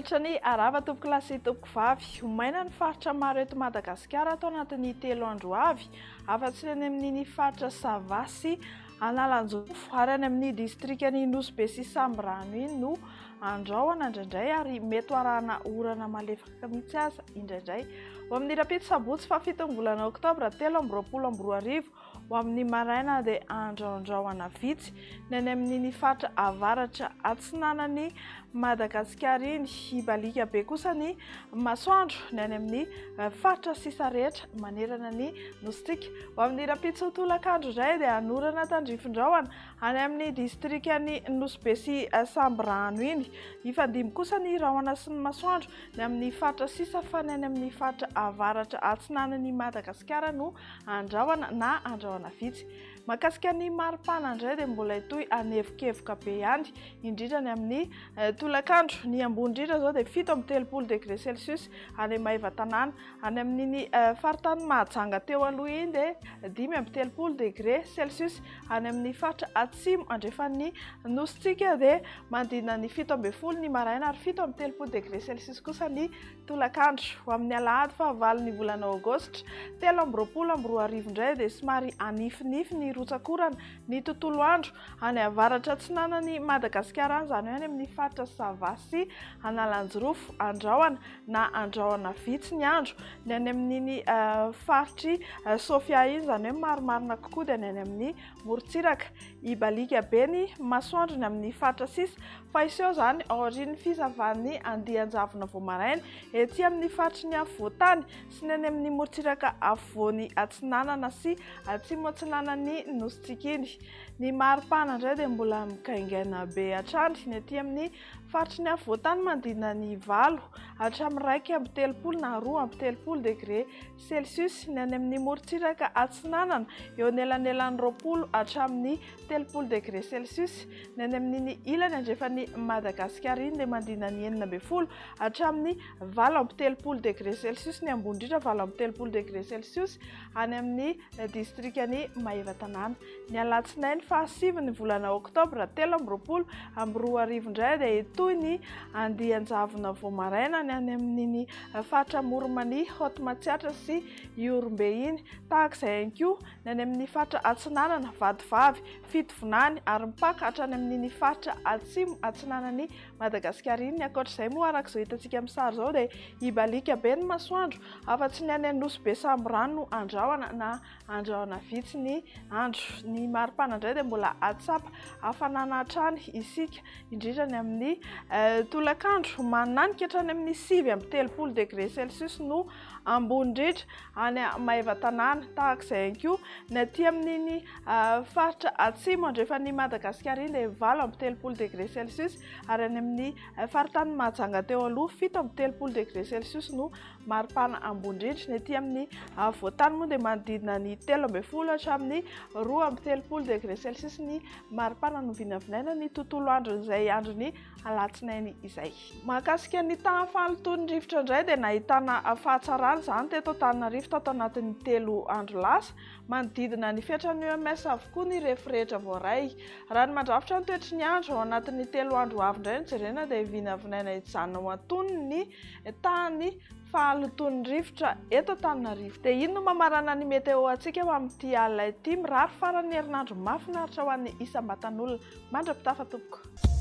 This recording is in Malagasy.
Manolotra ny arahaba tompokolahy sy tompokovavy. Ho maina ny faritra maro eto Madagasikara ato anatin'ny 3 andro avy, afa-tsy ny any amin'iny faritra Sava sy Analanjirofo ary any amin'ny distrikan'i Nosy Be sy Sambirano iny no andrahona indraindray ary mety ho arahana orana malefaka mihitsy aza indraindray. Ho amin'ny rahampitso sabotsy fahafiton'ny volana oktobra 2023 ho amin'ny maraina dia andraondrahona vitsy ny any amin'iny faritra avaratra atsinanan'i Madagasikara iny. Hibaliaka be kosa ny masoandro ny any amin'ny faritra sisa rehetra manerana ny nosintsika. Ho amin'ny rahampitso tolakandro indray dia hanorana tandrifin-drahona any amin'ny distrikan'i Nosy Be sy Sambirano iny. Hifandimby kosa ny rahona sy ny masoandro ny amin'ny faritra sisa fa ny any amin'ny faritra avaratra atsinanan'i Madagasikara no andrahona na andrahona vitsy. Mahakasika ny maripana indray dia mbola hitohy hanevokevoka be ihany, indrindra ny amin'ny tolakandro. Ny ambony indrindra izao dia 37 degré celsius any Maevatanàna. Any amin'iny faritany Mahajanga teo aloha iny dia 35 degré celsius. Any amin'ny faritra atsimo andrefan'ny nosintsika dia manodidina ny 17 ny maraina ary 37 degré celsius kosa ny tolakandro. Ho amin'ny alahady fahavalon'ny volana aogositra 2023 indray dia somary hanifinify ny rotsak'orana ny tontolo andro any avaratra atsinanan'i Madagasikara any, izany hoe any amin'ny faritra Sava sy Analanjirofo, Andrahona na Andrahona vitsy ny andro. Ny any amin'iny faritr'i Sofia iny, izany hoe marimarina kokoa dia ny any amin'ny morontsiraka. Hibaliaka be ny masoandro ny amin'ny faritra sisa fa hiseho izany aorian'ny fizavan'ny andian-javona vao maraina ety amin'ny faritry ny afovoan-tany sy ny any amin'ny morontsiraka afovoany atsinanana sy atsimo atsinanan'ny nosintsika iny. Ny maripana indray dia mbola migaingaina be hatrany ny aty amin'ny faritry ny afovoan-tany manodidina ny 8 hatramin'ny 31 na 32 degré celsius, ny any amin'ny morontsiraka atsinanana eo anelanelan'ny 20 hatramin'ny 30 degré celsius, ny any amin'iny ilany andrefan'i Madagasikara iny dia manodidina ny 16 hatramin'ny 38 degré celsius, ny ambony indrindra 38 degré celsius any amin'ny distrikan'i Maevatanàna. Ny alatsinainy faha-9 ny volana oktobra 2023 indray dia hitohy ny andian-javona vao maraina ny any amin'iny faritra Amoron'i Haute Matsiatra sy Ihorombe iny. Tahaka izay ihany koa ny any amin'ny faritra Atsinanana, Vatovavy, Fitovinany ary mipaka hatrany amin'iny faritra Atsimo Atsinanan'i Madagasikara iny. Ankoatra izay moa araka izao hitantsika amin'ny sary izao dia hibaliaka be ny masoandro afa-tsy ny any Nosy Be Sambirano no andrahona na andrahona vitsy ny andro. Ny maripana indray dia mbola hahatsapa hafanana hatrany isika, indrindra ny amin'ny tolakandro. Mananika hatrany amin'ny 39 degré celsius no ambony indrindra any Maevatanàna. Tahaka izay ihany koa ny aty amin'iny faritra atsimo andrefan'i Madagasikara iny dia 38 degré celsius ary any amin'ny faritany Mahajanga teo aloha 37 degré celsius no maripana ambony indrindra. Ny aty amin'ny afovoan-tany moa dia manodidina ny 13 hatramin'ny 32 degré celsius ny maripana no vinavinaina ny tontolo andron'izay andron'ny alatsinainy izay. Mahakasika ny tahan'ny fahalotoan'ny rivotra indray dia nahitana fahatsarana izany teto Antananarivo tato anatin'ny 3 andro lasa. Manodidina ny fetran'ny EMS avokoa ny refy rehetra voaray. Raha ny mandrafitra ny toetry ny andro ao anatin'ny 3 andro ho avy indray no jerena dia vinavinaina hijanona ho antonony ny tahan'ny fahalotoan'ny rivotra eto Antananarivo. Dia iny no mamarana ny météo antsika ho amin'ity alina ity. Mirary faran'ny herinandro mahafinaritra ho an'ny isam-batan'olona. Mandra-pitafa tompoko.